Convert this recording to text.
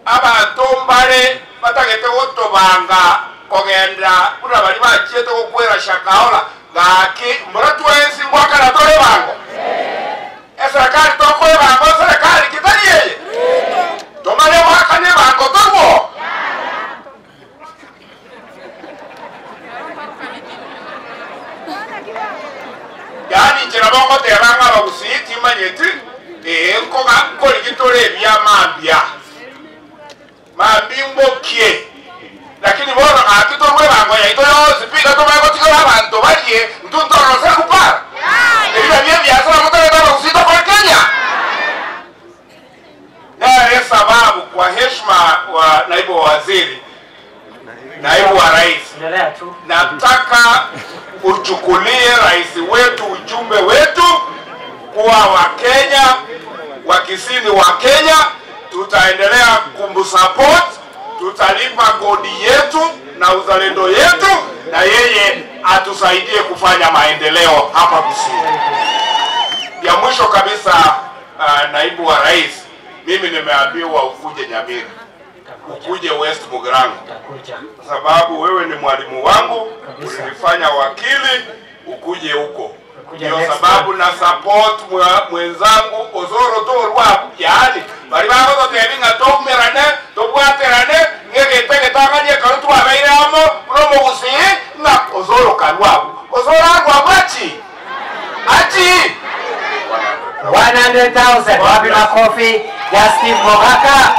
Abanto mbare batagete gotobanga kogenda buna baria bachiete gokwera Shakahola, gaki mbora twensi ngoakana tore ebango? Eserekari tokoa ebango nserekari ki tari eye? Tomanye goakana ebango torwo? Yaani inche nabo ngoteba ng'a abagusii timanyeti, ee nkoga nkorigi tore ebia mambia. Mambia mbokie. Lakini bono gaki torwe ebango yaito yonsi pi iga tobae gotigera abanto barie intwe ntororose gupara. Ebi nabio ebiasara motagete abagusii tokore Kenya. Nere sababu kwa heshima wa naibu wa waziri, naibu wa rais, Endelea tu. nataka uchukulie rais wetu ujumbe wetu kuwa Wakenya wa Kisii ni wa Kenya, tutaendelea kumsupport, tutalipa kodi yetu na uzalendo yetu, na yeye atusaidie kufanya maendeleo hapa Kisii. Ya mwisho kabisa, naibu wa rais, mimi nimeambiwa ukuje Nyamira, ukuje West Mugirango, Nitakuja. kwa sababu wewe ni mwalimu wangu, Kabisa. ulinifanya wakili, ukuje huko. Kuja Ndio next sababu na support mwenzangu Osoro torwa, yaani bari bagototebi ng'a toumerane tobwaterane ng'egete getang'anie ekero twabeire amo buna omogusii ng'a Osoro karwabu Osoro arwabu achi achi 100,000. Wapi makofi ya Steve Mogaka?